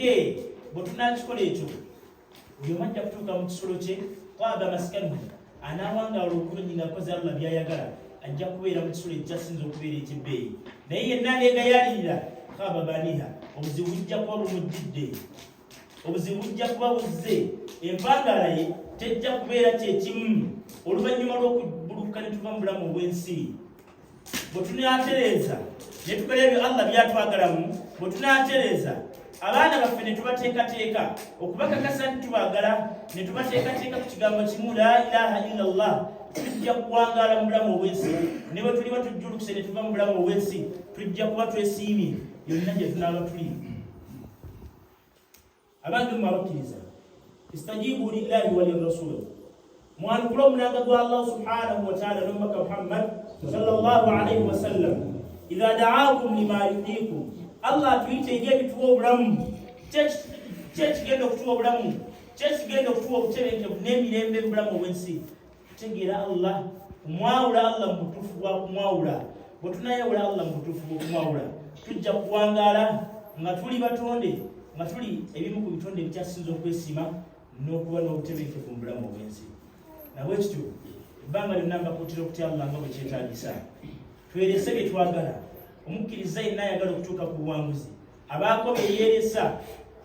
Twetegeke. Bwe tunakikola ekyo, buli omu ajja kutuuka mu kisulo kye. Kwaba masikanu anaawangaala obulungi ng'akoze Allah by'ayagala, ajja kubeera mu kisulo ekikyasinza okubeera eky'ebbeeyi. Naye yenna aneegayaalirira, kaba baniha, obuzibu bujja kuba bumujjidde, obuzibu bujja kuba buzze. Empangaala ye tejja kubeera kyekimu oluvannyuma lw'okubulukuka ne tuva mu bulamu obw'ensi. Bwe tunaatereeza ne tukola ebyo Allah byatwagalamu, bwe tunaatereeza abaana baffe ne tubateekateeka okubakakasa nti tubaagala, ne tubateekateeka ku kigambo kimu, la ilaha illallah, tujja kuwangaala mu bulamu obw'ensi. Ne bwe tuliba tujjulukuse ne tuva mu bulamu obw'ensi, tujja kuba twesiimye yonna gye tunaaba tuli. Abange mmwe abakkiriza, istajibu lillahi wa lirrasul, mwanukule omulanga gwa Allah subhanahu wataala n'omubaka Muhammad sallallahu alaihi wasallam. Idha daakum lima yuhyikum, Allah atuyite eri ebituwa obulamu. Kyekigenda okutuwa obulamu, kyekigenda okutuwa obutebenkevu n'emirembe mu bulamu obw'ensi, kutegeera Allah, kumwawula Allah mu butuufu bwa kumwawula. Bwe tunayawula Allah mu butuufu bw'okumwawula, tujja kuwangaala nga tuli batonde, nga tuli ebimu ku bitonde ebikyasinza okwesiima n'okuba n'obutebenkevu mu bulamu obw'ensi. Nabwekityo ebbanga lyonna mbakuutira okutya Allah nga bwe kyetaagisa. Twerese bye twagala. Omukkiriza yenna ayagala okutuuka ku buwanguzi abaako bye yeeresa.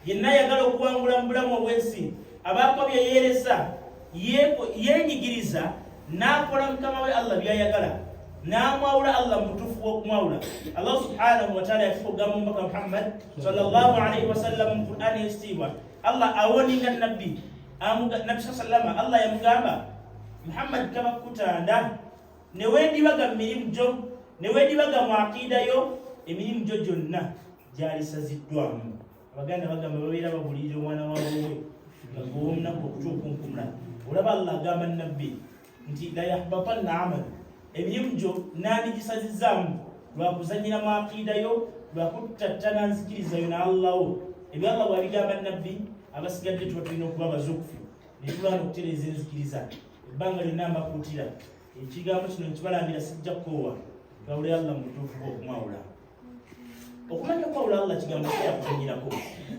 Yenna ayagala okuwangula mu bulamu obw'ensi abaako bye yeeresa, yeenyigiriza n'akola mukama we Allah by'ayagala, n'amwawula Allah mu butuufu bw'okumwawula. Allah subhanahu wataala yatuka okugamba omubaka Muhammad sallallahu alaihi wasallam mu Qur'ani ekitiibwa. Allah awoninga nabbi, nabbi sa sallama, Allah yamugamba, Muhammad, kaba kutanda newendibaga mu mirimu gyo, newendibaga mu aqiida yo, emirimu gyo gyonna gyalisaziddwamu. Abaganda bagamba babeera babulirira omwana waabwe nga gwewomunaku okutuuka okunkumula. Olaba Allah agamba nabbi nti layahbatanna amalu, emirimu gyo nandigisazizaamu lwakuzanyira mu aqiida yo, lwakuttattana nzikiriza yo na Allawo. Ebyo Allah bwabigamba nabbi, abasigadde tuba tulina okuba abazukufu netulwana okutereeza enzikiriza. Ebbanga lyonna mbakuutira ekigambo kino, nkibalambira, sijja kukoowa. Twawule Allah mu butuufu bw'okumwawula. Okumanya okwawula Allah kigambo kyakuzanyirako.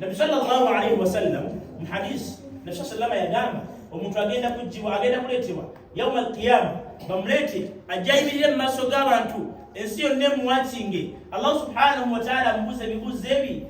Nabbi sallallahu alaihi wasallam mu hadisi, Nabbi sa sallama yagamba, omuntu agenda kujjibwa, agenda kuleetebwa yauma alqiyama, bamuleete ajja ayimirire mu maaso g'abantu, ensi yonna emuwakinge. Allah subhanahu wataala amubuuza ebibuuzo ebi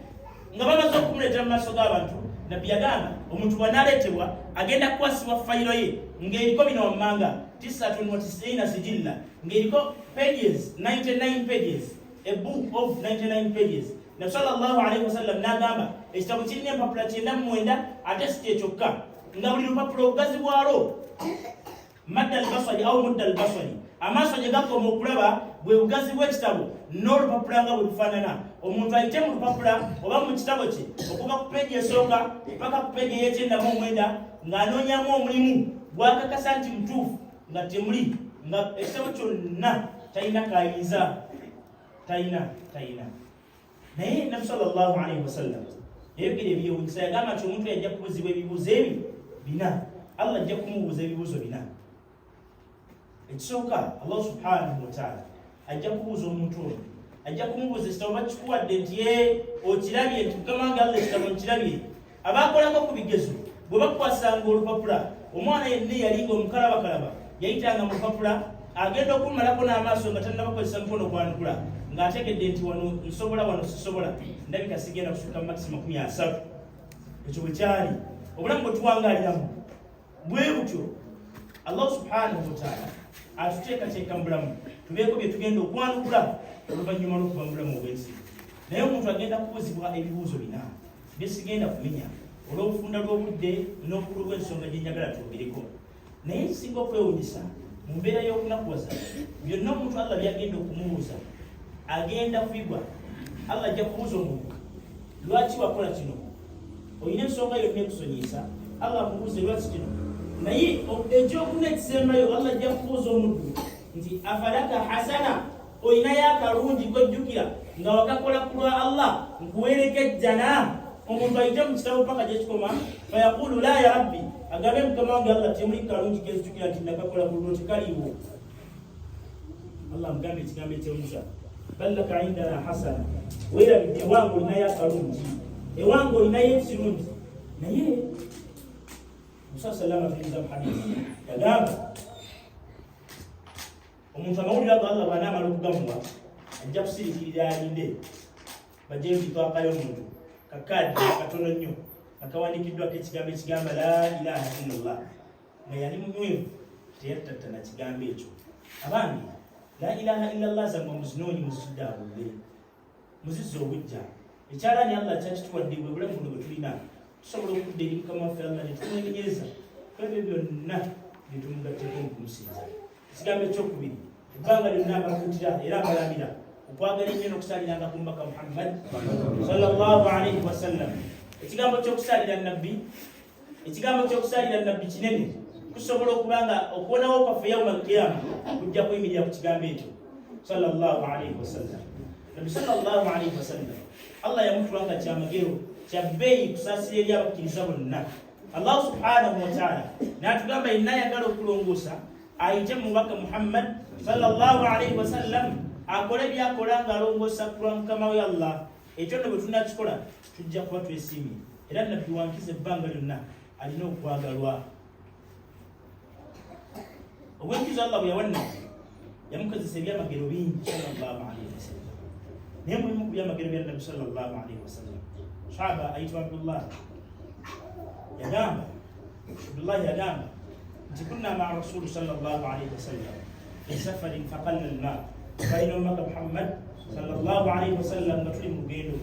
nga bamaze okumuleeta mu maaso g'abantu. Nabbi yagamba, omuntu bw'anaaleetebwa agenda kukwasibwa fayiro ye ng'eriko bino wammanga, tisatun wa tisiina sijilla, ng'eriko pages 99 pages, a book of 99 pages. Nabi sallallahu alaihi wasallam n'agamba, ekitabo kirina empapula 99, ate si kyekyokka, nga buli lupapula obugazi bwalwo madda albasari au mudda albasari, amaaso gye gakoma okulaba bwe bugazi bw'ekitabo n'olupapula nga bwe lufaanana. Omuntu ayite mu lupapula oba mu kitabo kye okuva ku peegi esooka paka ku peegi ey'ekyenda mu omwenda ng'anoonyamu omulimu gwakakasa nti mutuufu, nga temuli, nga ekitabo kyonna talina kayinza, talina, talina. Naye Nabi sallallahu alaihi wasallam yayogera ebyewunyisa. Yagamba nti omuntu yajja kubuuzibwa ebibuuzo ebi bina. Allah ajja kumubuuza ebibuuzo bina. Ekisooka, Allah subhanahu wataala ajja kubuuza omuntu ono, ajja kumubuuza, ekitabo bakikuwadde nti ye okirabye? Nti mukama wange Allah, ekitabo nkirabye. Abakolako ku bigezo, bwe bakwasanga olupapula, omwana yenna eyalinga omukalabakalaba yayitanga mu lupapula, agenda okumalako n'amaaso nga tannabakozesa mukono gwanukula, ng'ategedde nti wano nsobola, wano sisobola, ndabika sigenda kusukka makisi 30. Ekyo bwe kyali obulamu bwe tuwangaaliramu bwe butyo. Allah subhanahu wataala atuteekateeka mu bulamu tubeeko bye tugenda okwanukula oluvannyuma lw'okuva mu bulamu obw'ensi. Naye omuntu agenda kubuuzibwa ebibuuzo bina byesigenda kumenya olw'obufunda lw'obudde n'obukulu bw'ensonga gye njagala twogereko. Naye ekisinga okwewunyisa mu mbeera y'okunakuwaza, byonna omuntu Allah byagenda okumubuuza agenda kubigwa. Allah ajja kubuuza omuntu, lwaki wakola kino? Olina ensonga yonna ekusonyiisa? Allah akubuuze lwaki kino. Naye ekyokuna ekisembayo, Allah ajja kubuuza omuddu nti afalaka hasana, olinayo akalungi kojjukira nga wakakola ku lwa Allah nkuweereko ejjana? Omuntu ayite mu kitabo paka gyekikoma, fayaqulu la ya rabbi, agambe, mukama wange Allah, temuli kalungi kenzijukira nti nakakola ku lulwo, tekaliiwo. Allah amugambe ekigambo ekyewunyisa, bal laka indana hasana, weerabidde, wange olinayo akalungi. Ewange olinayo ekirungi. Naye Musa salama tuyinza mu hadisi yagamba omuntu amawulire ago Allah bw'anaamala okugamuwa ajja kusirikirira alinde bajje bitwaka y'omuntu kakaadi katono nnyo nga kawandiikiddwako ekigambo ekigamba la ilaha illallah, nga yali munywevu teyattattana kigambo ekyo. Abange, la ilaha illallah zammwe muzinoonyi, muziddaabulule, muzizze obujja. Ekyalaani Allah kyakituwadde, bwe bulamu buno bwe tulina, tusobola okudda eri Mukama waffe Allah ne tumwenenyeza ku ebyo byonna bye tumugatteko mu kumusinza. Ekigambo ekyokubiri, ebbanga lyonna abakuutira era abalamira okwagala ennyo n'okusaaliranga ku mubaka Muhammad sallallahu alaihi wasallam. Ekigambo ky'okusaalira nabbi, ekigambo ky'okusaalira nabbi kinene, kusobola okuba nga okuwonawo kwaffe yauma alqiyama kujja kuyimirira ku kigambo ekyo sallallahu alaihi wasallam. Nabbi sallallahu alaihi wasallam Allah yamutula nga kyamagero kya bbeeyi kusaasira eri abakkiriza bonna. Allah subhanahu wataala n'atugamba yenna ayagala okulongoosa ayite mu mubaka Muhammad sallallahu alaihi wasallam, akole byakola ng'alongoosa kulwa mukama we Allah. Ekyo nno bwe tunakikola tujja kuba twesiimye. Era nabbi wankiza ebbanga lyonna alina okwagalwa obwenkizo Allah bwe yawa nabbi, yamukozesa ebyamagero bingi sallallahu alaihi wasallam. Naye mulimu ku byamagero bya nabbi sallallahu alaihi wasallam, sahaba ayitibwa Abdullah yagamba, Abdullah yagamba nti kunna maa rasulu sallallahu alaihi wasallam fi safarin faqalla alma. Balina omubaka Muhammad sallallahu alaihi wasallam nga tuli mu lugendo,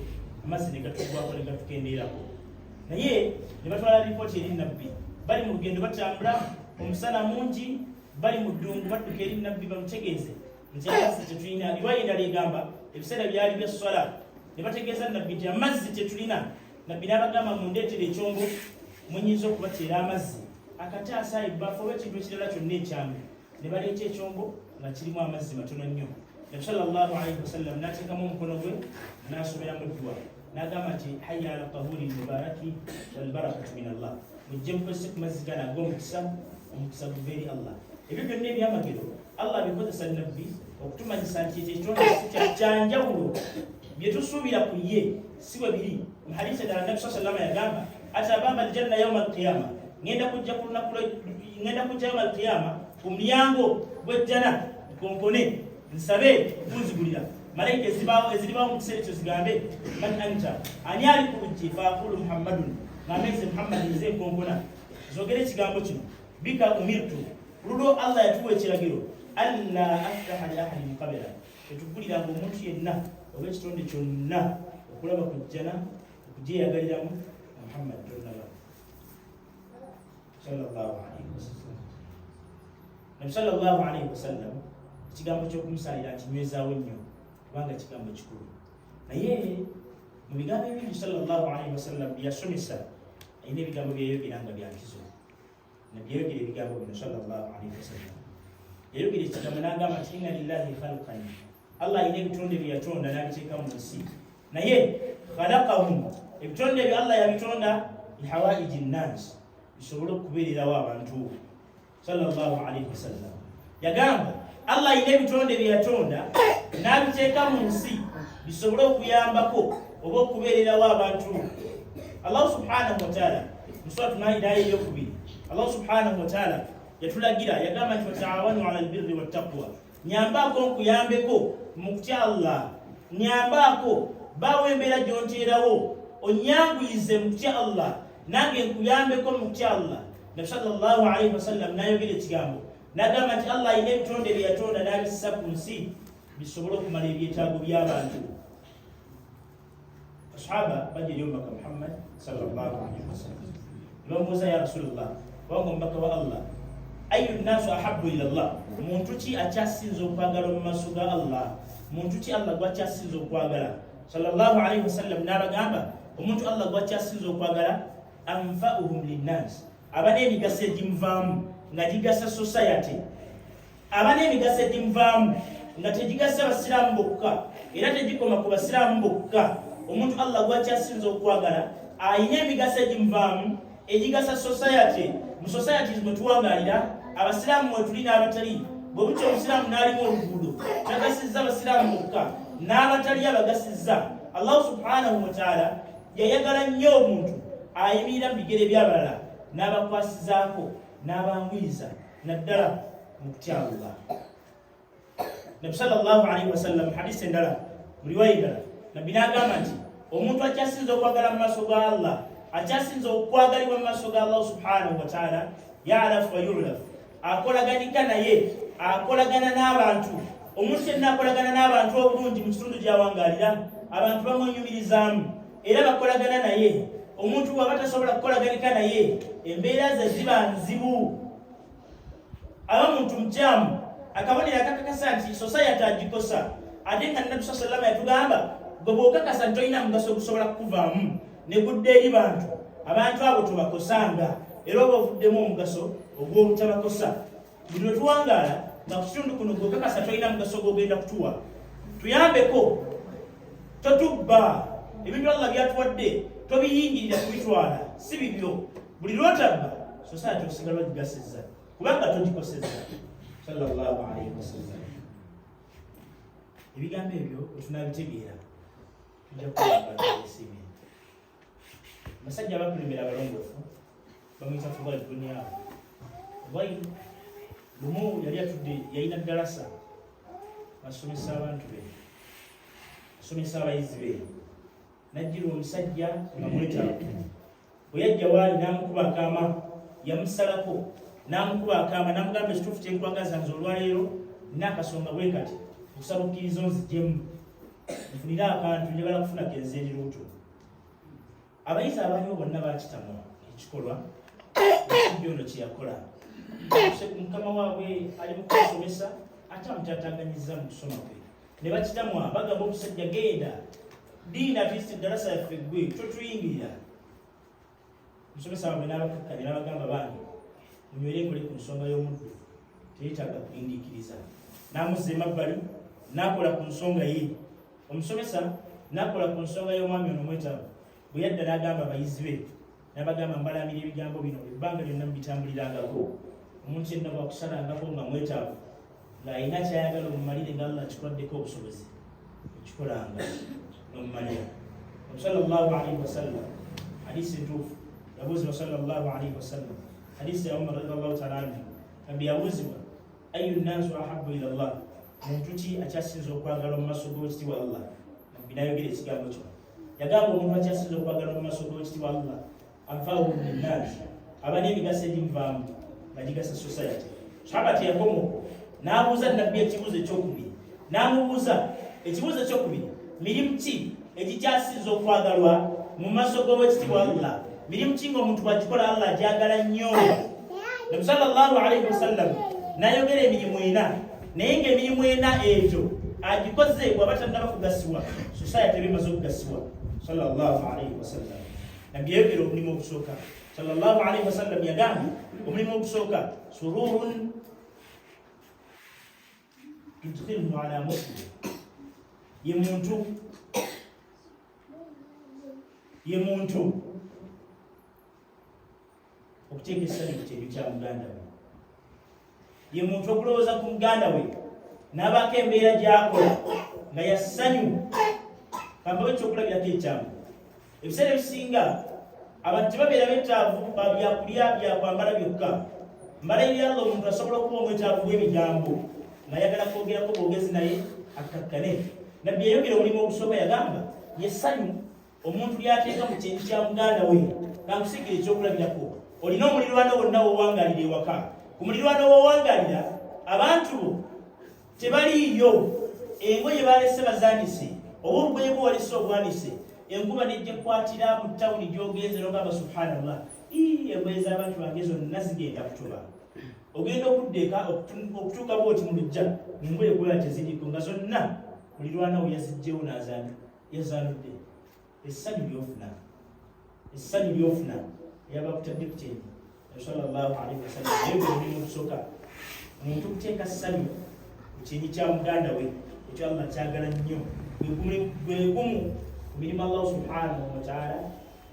amazzi ne gatugwako ne gatukendeerako, naye ne batwala ripooti eri nabbi. Bali mu lugendo batambula, omusana mungi, bali mu ddungu, badduka eri nabbi bamutegeeze nti amazzi tetulina. Riwaya endala egamba ebiseera byali bya swala, ne bategeeza nabbi nti amazzi tetulina. Nabbi n'abagamba, mundeetere ekyombo munyinza okubateera amazzi, akataasa, ebbafu oba ekintu ekirala kyonna ekyangu. Ne baleeta ekyombo nga kirimu amazzi matono nnyo. Nabi sallallahu alaihi wasallam n'ateekamu omukono gwe n'asomeramu dduwa n'agamba nti hayya ala tahuri mubaraki walbarakatu min Allah, mujje mukozese ku mazzi gano ag'omukisa, omukisa guva eri Allah. Ebyo byonna ebyamagero Allah abikozesa nabbi okutumanyisa nti ekyo ekitonde kyanjawulo, bye tusuubira ku ye si bwe biri. Mu hadisi endala nabi saa sallama yagamba ati ababa aljanna yauma alqiyama, ngenda kujja ku lunaku, ngenda kujja yauma alqiyama ku mulyango gw'ejjana nkonkone nsabe kunzigulira. Malayika eziribawo mu kiseera ekyo zigambe, man anta, ani ali ku luggi? Faaqulu Muhammadun, ngambe nze Muhammadi, nze nkonkona. Zogere ekigambo kino, bika umirtu, lulwo Allah yatuwa ekiragiro, alla aftaha li ahadin qabila, tetuguliranga omuntu yenna oba ekitonde kyonna okulaba ku jjana okugyeyagaliramu Muhammad tonnaba sallallahu alaihi wasallam. Nabi sallallahu alaihi wasallam ekigambo ky'okumusalira nkinywezaawo nnyo kubanga kigambo kikulu. Naye mu bigambo ebingi sallallahu alaihi wasallam byeyasomesa, alina ebigambo byeyayogera nga byankizo. Nabbi yayogera ebigambo bino sallallahu alaihi wasallam, yayogera ekigambo n'agamba nti inna lillahi khalqan, Allah alina ebitonde bye yatonda n'abiteeka mu nsi, naye khalaqahum, ebitonde ebyo Allah yabitonda lihawaiji nnas, bisobole okubeererawo abantu. Sallallahu alaihi wasallam yagamba Allah alina ebitonde bye yatonda n'abiteeka mu nsi bisobole okuyambako oba okubeererawo abantu. Allah subhanahu wataala mu suratu Maida aya eyokubiri, Allah subhanahu wataala yatulagira, yagamba nti wataawanu ala albirri wattaqwa, nyambaako nkuyambeko mu kutya Allah, nyambaako baawo embeera gyonteerawo onyanguyize mu kutya Allah, nange nkuyambeko mu kutya Allah. Nabi sallallahu alaihi wasallam nayogera ekigambo nagamba nti Allah alina ebitonde bye yatonda n'abissa ku nsi bisobole okumala ebyetaago by'abantu. Asahaba bajja eri omubaka Muhammad sallallahu alaihi wasallam ne bamubuuza, ya Rasulullah, kubanga omubaka wa Allah, ayu nnaasu ahabbu ila Allah, muntu ki akyasinza okwagala mu maaso ga Allah, muntu ki Allah gwakyasinza okwagala? Sallallahu alaihi wasallam n'abagamba omuntu Allah gwakyasinza okwagala anfauhum linnas, aba n'emigaso egimuvaamu nga gigasa society, aba n'emigaso egimuvaamu nga tegigasa basiraamu bokka era tegikoma ku basiraamu bokka. Omuntu Allah gwakyasinza okwagala alina emigaso egimuvaamu egigasa society. Mu societies mwe tuwangalira, abasiraamu mwetuli n'abatali, bwe butya omusiraamu n'alimu oluguudo tagasizza basiraamu bokka, n'abatali abagasizza. Allah subhanahu wataala Yayagala nnyo omuntu ayimirira mu bigere by'abalala n'abakwasizaako n'abanguyiriza naddala mu kutya Allah. Nabbi sallallahu alaihi wasallam hadisi endala, mu riwaya endala, Nabbi n'agamba nti omuntu akyasinza okwagala mu maaso ga Allah, akyasinza okwagalibwa mu maaso ga Allah subhanahu wa ta'ala, yalafu wa yulafu, akolaganika naye, akolagana n'abantu. Omuntu yenna akolagana n'abantu obulungi mu kitundu gy'awangalira, abantu bamwenyumirizaamu era bakolagana naye. Omuntu bw'aba tasobola kukolaganika naye, embeera ze ziba nzibu, aba muntu mukyamu. Akabonero akakakasa nti society agikosa, ate nga Nabbi saa sallama yatugamba, gwe bw'okakasa nti tolina mugaso gusobola kukuvaamu ne gudda eri bantu, abantu abo tobakosanga, era oba ovuddemu omugaso ogw'obutabakosa. Buli lwe tuwangaala nga ku kitundu kuno gw'okakasa tolina mugaso gw'ogenda kutuwa, tuyambeko, totubba ebintu Allah byatuwadde, tobiyingirira kubitwala, si bibyo. Buli lwotabba, society osigala ogigasizza kubanga togikosezza. Sallallahu alaihi wasallam. Ebigambo ebyo wetunabitegeera tujja kuesiimye. Abasajja abakulembera abalongoofu bamuyita Fudail bin Iyad. Fudail lumu yali atudde, yalina ddalasa, asomesa abantu be, asomesa abayizi be. Najjirwa omusajja nga mwetaavu. Bwe yajja waali n'amukuba akaama, yamusalako n'amukuba akaama, n'amugamba, ekituufu kyenkwagaza nze olwaleero nina akasonga bwe kati, okusaba okkiriza onzigyemu nfunire akantu, njagala kufuna kenze eriruuto. Abayizi abaaliwo bonna bakitamwa ekikolwa omusajja ono kye yakola. Mukama waabwe ali mu kubasomesa ate amutataaganyizza mu kusoma kwe, ne bakitamwa. Bagamba omusajja, genda diina, at least eddalasa yaffe gwe totuyingirira. Omusomesa waabwe n'abakakkanya n'abagamba, bange munywere nkole ku nsonga y'omuddu, teyetaaga kulindiikiriza. N'amuzza emabbali n'akola ku nsonga ye. Omusomesa n'akola ku nsonga y'omwami ono omwetaavu. Bwe yadda n'agamba abayizi be, n'abagamba, mbalamira ebigambo bino, ebbanga lyonna mubitambulirangako. Omuntu yenna bwakusalangako nga mwetaavu, ng'alina kyayagala omumalire, nga Allah akikwaddeko obusobozi, okikolanga n'omumalira. Sallallahu alaihi wasallam, hadisi entuufu, yabuuzibwa sallallahu alaihi wasallam, hadisi ya Umar radiallahu taala anhu. Nabbi yabuuzibwa, ayu nnaasu ahabu ila llah, muntu ki akyasinza okwagala mu maaso g'ekitiibwa Allah? Nabbi nayogera ekigambo kyo, yagamba omuntu akyasinza okwagala mu maaso g'ekitiibwa Allah, anfauhum linnaasi, aba n'emigaso egimuvaamu nga gigasa society. Sahaba teyakoma okwo, n'abuuza Nabbi ekibuuzo ekyokubiri, n'amubuuza ekibuuzo ekyokubiri, mirimu ki egikyasinza okwagalwa mu maaso g'owekitiibwa Allah? Mirimu ki ng'omuntu bwagikola Allah agyagala nnyo? Nabi sallallahu alaihi wasallam n'ayogera emirimu ena, naye ng'emirimu ena egyo agikoze bw'aba tannaba kugasiwa, society eba emaze okugasiwa. Sallallahu alaihi wasallam, Nabbi yayogera omulimu ogusooka. Sallallahu alaihi wasallam yagambye omulimu ogusooka, sururun tudkhilhu ala muslim, ye muntu okuteeka essanyu ku kyenju kya muganda we, ye muntu okulowooza ku muganda we n'abaako embeera gy'akola nga ya ssanyu. Kambawo ekyokulabirako ekyangu. Ebiseera ebisinga abantu tebabeera betaavu ba byakulya, byakwambala byokka. Mbalayirira Allah, omuntu asobola okuba omwetaavu w'ebigambo ng'ayagala kwogerako bwogezi naye akkakkane. Nabbi yayogera omulimu ogusooka, yagamba yessanyu omuntu lyateeka mu kyenyi kya muganda we. Kankusigira ekyokulabirako. Olina omulirwano wonna wowangalira ewaka, ku mulirwano wowangalira abantu bo tebaliiyo, engoye balese bazanise oba olugoye bwe walese obwanise, enkuba nejja kukwatira mu tawuni gyogenze, nogamba, subhanallah, engoye z'abantu bange zonna zigenda kutoba. Ogenda okudda eka, okutuuka bwoti mu lujja, engoye kubeera teziriko, nga zonna mulirwanawo yazijjewo yazanudde. Essanyu lyofuna, essanyu lyofuna yaba kutadde ku kyenyi. Sallallahu alaihi wasallam naye gwe mulimu ogusooka, muntu kuteeka ssanyu ku kyenyi kya muganda we, ekyo Allah kyagala nnyo. Gwe gumu ku mirimu Allah subhanahu wataala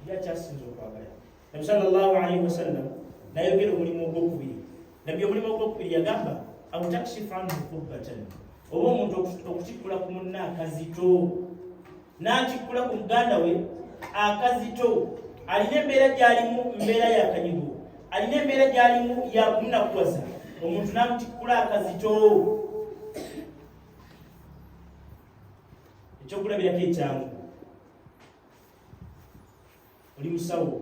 gyakyasinza okwagala. Nabi sallallahu alaihi wasallam nayogera omulimu ogwokubiri. Nabbi omulimu ogwokubiri yagamba, au takshifu anhu kurbatan, oba omuntu okutikkula ku munna akazito, n'atikkula ku muganda we. Akazito alina embeera gy'alimu, mbeera yakanyigo, alina embeera gy'alimu yakumunakuwaza, omuntu n'amutikkula akazito. Ekyokulabirako ekyangu, oli musawo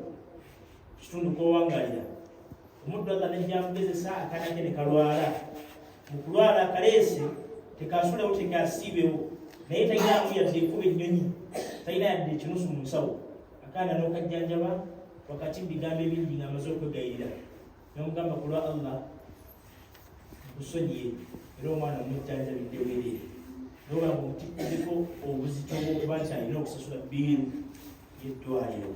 kitundu kowangalira, omuddu Allah najjamugezesa akaana ke ne kalwala. Mu kulwala akaleese tekasulewo, tekasiibewo, naye talinamu yadde ekuba ennyonyi, talina yadde ekinusu mu nsawo. Akaana n'okajjanjaba wakati mu bigambo ebingi ng'amaze okwegayirira, nomugamba, "Kulwa Allah nkusonyiye," era omwana omujjanjabidde weerere, noba nga omutikkudeko obuzito bwokuba nti alina okusasula biiru y'eddwaliro.